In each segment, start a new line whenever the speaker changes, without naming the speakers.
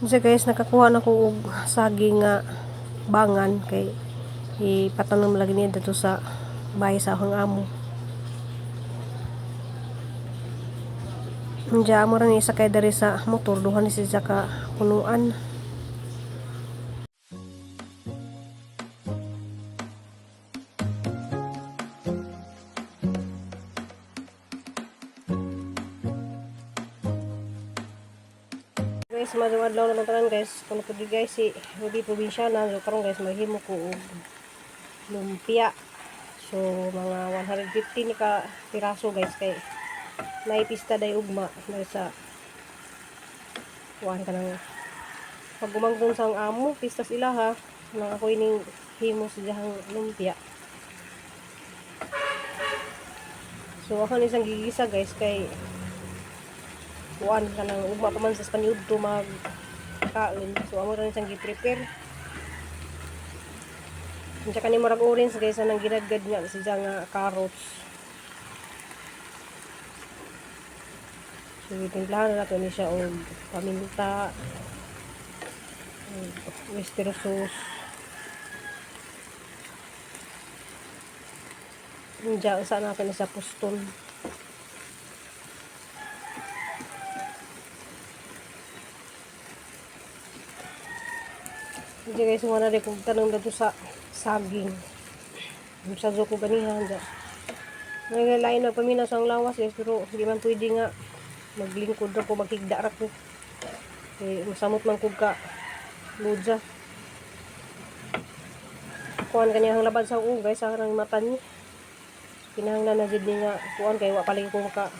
Unsa guys, nakakuha na ko og saging nga bangan kay ipatanom lagi niya dito sa bahay sa akong amo. Diya amo ra ni sakay diri sa motor, duha ni siya ka punuan. Guys, maayong adlaw na tanan, guys. Kuno pud guys si Ruby Probinsyana. So karon guys, maghimo ko og lumpia. So mga 150 ni ka piraso, guys, kay naipista day ugma diri sa kuan kanang pag-umangkon sa amo, pistas ilaha nang ako ining himo sa diyang lumpia. So ako ni isang gigisa, guys, kay kuan kanang ugma pa man sa paniudto mag kaon. So amo ra ni siyang gi-prepare. Unsa kani, murag orange, guys, anang ginadgad nga siya nga carrots. So gitimplahan na nato ni siya og paminta, og oyster sauce. Diya, usa natin sa puston. Hindi guys, wala rin kung tanong dito sa saging. Sa ko ganihan dyan. Naglain nagpaminaw sa ang lawas, guys, pero hindi man pwede nga maglingkod ra ko, maghigda ra ko. Eh, masamot man kog ka ludza. Kuan kaniyang labad sa uong, guys, sa karang mata ni. Kinahanglan na jud ni nga kuan kay wa pa ko maka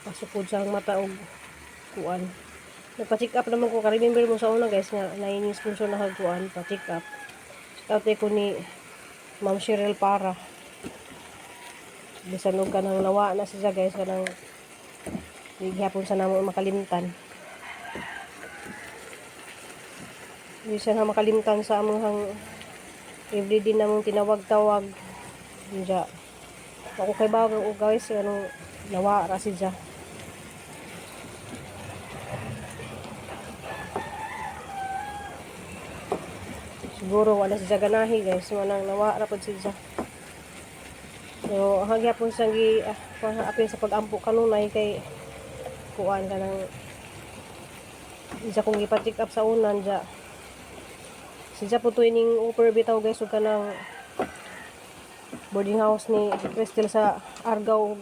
pasukod sa ang mata og kuan. Nagpa-check up naman ko, ka-remember mo sa una, guys, nga naini sponsor na kag kuan, pa-check up. Shout out ko ni Ma'am Cheryl para. Bisan og kanang nawa na siya, guys, kanang di gihapon sa namo makalimtan. Bisan ha makalimtan sa among everyday namong tinawag-tawag. Diya. Ako kay bago og guys, anong nawa ra siya. Siguro wala siya ganahi, guys, manang nawa ra pud siya. So ang gyapon siyang gi apil sa pag-ampo kanunay kay kuan kanang isa kong gipa-check up sa unan dya. Siya po to ining upper bitaw, guys, ug kanang boarding house ni Crystal sa Argao.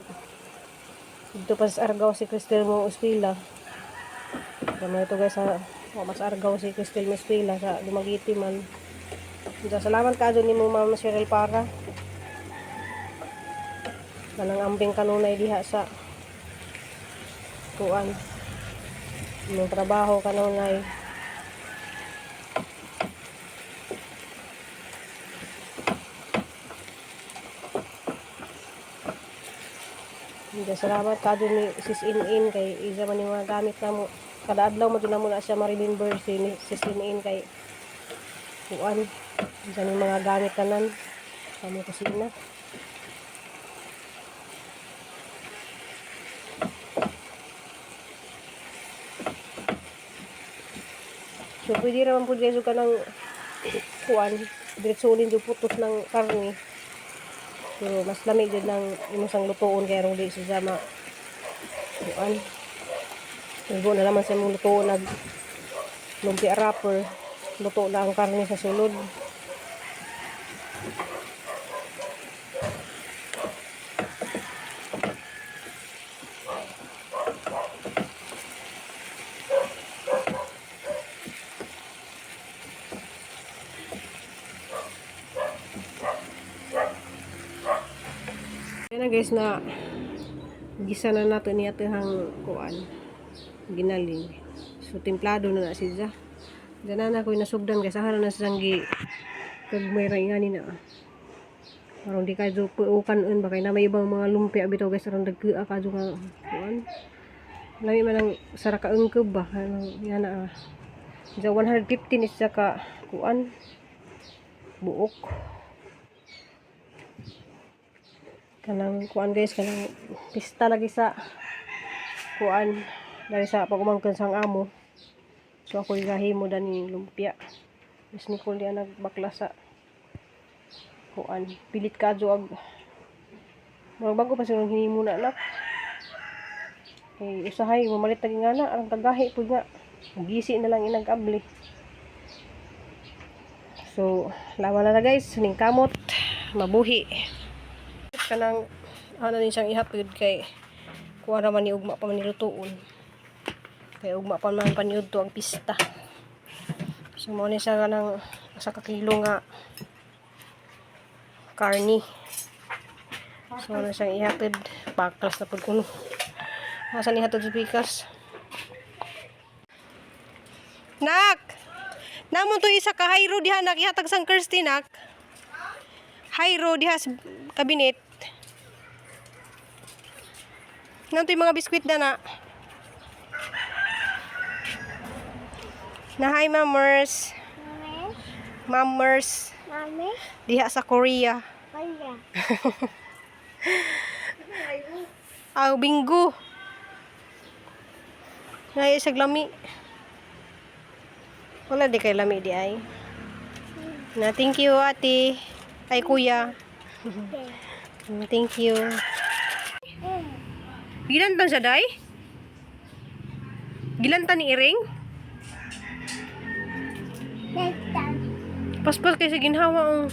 Dito pa sa Argao si Crystal mo eskwela. Kamo ito, guys, sa mas Argao si Crystal mo eskwela sa Dumaguete man. Diya, salamat ka ni mo, Ma'am Cheryl, para kanang ambing kanunay diha sa kuan imong trabaho kanunay. Diya, salamat ka ni Sis In kay isa man yung mga gamit namo. Kada adlaw mo na mo na siya ma-remember si Sis In kay kuan isa ni mga gamit tanan sa among kusina. So pwede raman po, guys, og kanang kuan, diretso yung putos ng karne. Pero mas lami jud ng imo sang lutuon kay aron di siya ma kuan. Ibo na naman sa imong lutuon nag lumpia wrapper, luto na ang karne sa sulod. Yan na, guys, na gisa na nato niya hang kuan ginaling. So timplado na na siya. Diyan na ko nasugdan, guys. Ahara na siyang gi kag may ra ingani na. Aron di kadyo puukan un ba kay na may ibang mga lumpia bitaw, guys, aron dagkua kadyo nga kuan. Lami man ang sara ka ungkeb ba ano yan na. Diyan 150 ni siya ka kuan buok. Kanang kuan, guys, kanang pista lagi sa kuan dari sa pag-umangkon sang amo. So ako gahimo dani lumpia. Miss Nicole diya nagbakla sa kuan. Pilit kadyo ag murag bago pa siguro hinimo na anak. Eh, usahay, mamalit na nga na, arang kagahi po nga. Gisi na lang inag-abli. So, lawa na na guys, ning kamot, mabuhi. Kanang, ano din siyang ihapid kay kuha naman ni ugma pa man nilutuon. Kay ugma pa man paniudto ang pista. So, mo ni siya kanang sa kakilo nga karni. So, ano siyang ihatid. Paklas na pud kuno. Asa ni hatod sa pikas? Nak! Namon to isa ka Hyro diha nak ihatag sang Kirsty nak. Hyro diha sa kabinet. Nanto yung mga biskwit na na. Na hi Mamers.
Mami,
Mamers
mami,
diha sa Korea.
wala.
Aw bingo. Nay isag lami. Wala di kay lami di ay. Na thank you ate. Ay kuya. Thank you. Gilantan siya day? Gilantan ni Iring?
Next
Paspas kay sa ginhawa ang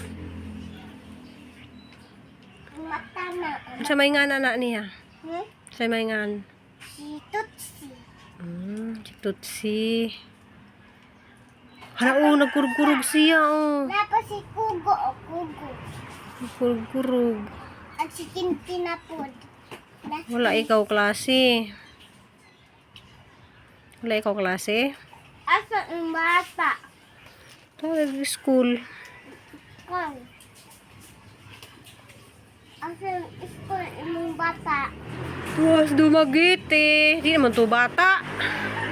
mata na.
sa may nga na niya.
Hmm?
Sa may ngan.
Si Tutsi.
Si Tutsi. Hala, oh, nagkurug-kurug siya, oh.
Tapos si Kugo o Kugo.
Nagkurug-kurug.
At si Tintinapod.
Wala ikaw klase. Wala ikaw klase.
Asa ang bata?
Tawag school.
Kong. Asa ang school imong bata?
Tuwas dumagiti. Di naman to bata.
Hmm?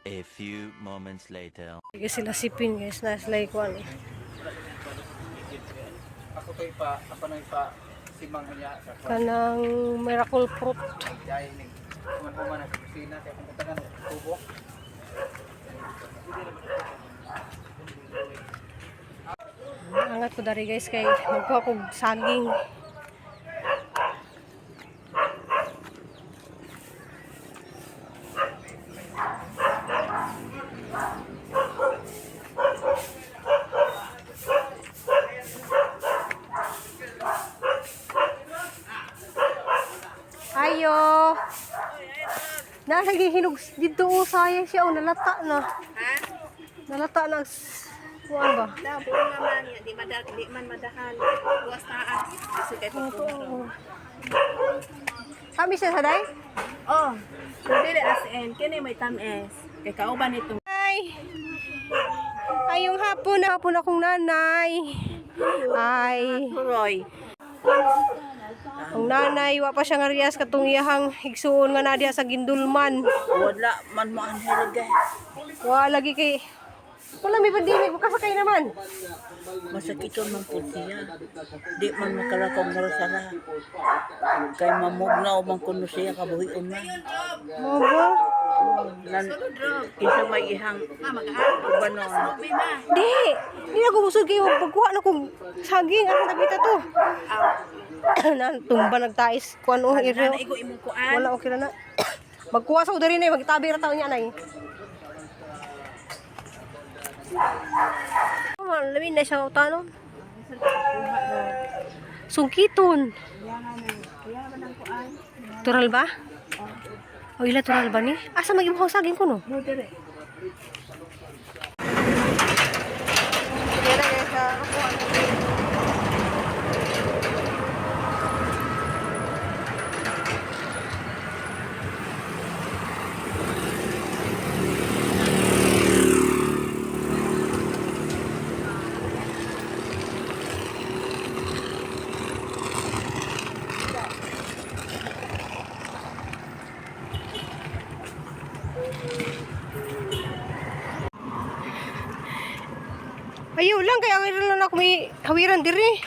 A few moments later.
Sige sila sipin guys. Nice like one.
Ako to ipa, ako na ipa simang niya sa
Kanang miracle fruit.
dahil ning kuman sa kusina kay kung tagan tubo.
Angat ko dari guys kay magkuha kog saging. Ayo. Nalagi hinog dito oh, sayang siya oh, nalata na.
Ha?
Nalata na. Kuan ba?
Da, buo naman. Di, mada, di man madahan. Buwas taas. Kasi kay
Oo. Kami siya sa day?
Oh, dili as in. Kini may tamis. Kay kauban ito.
Ay! Ayong hapon na hapon akong nanay. Ay,
Turoy.
ang nanay wa pa siya nga riyas katong iyahang igsuon nga na diha sa gindulman.
Wala man mo ang hirag eh.
Wa lagi kay wala may pandemic, makasakay naman.
Masakiton man po siya. Di man makalakaw marasara. Kay mamugnaw man kuno siya kabuhion man.
Mo ba?
Nan, kinsa may ihang ubanon.
Di, di na gumusod kayo pagkuha na kong saging ang nabita to. Na tumba nagtais kuan oh iro.
Igo imong kuan.
Wala okay na na. Magkuha sa udari na magtabi ra taon niya nay. Oh, lamin na siya utanon. Sungkiton. Tural ba? O ila tural ba ni? Asa magibuhang saging ko no? Sige na guys, ah. Ayaw lang, kaya ang lang ako may hawiran diri.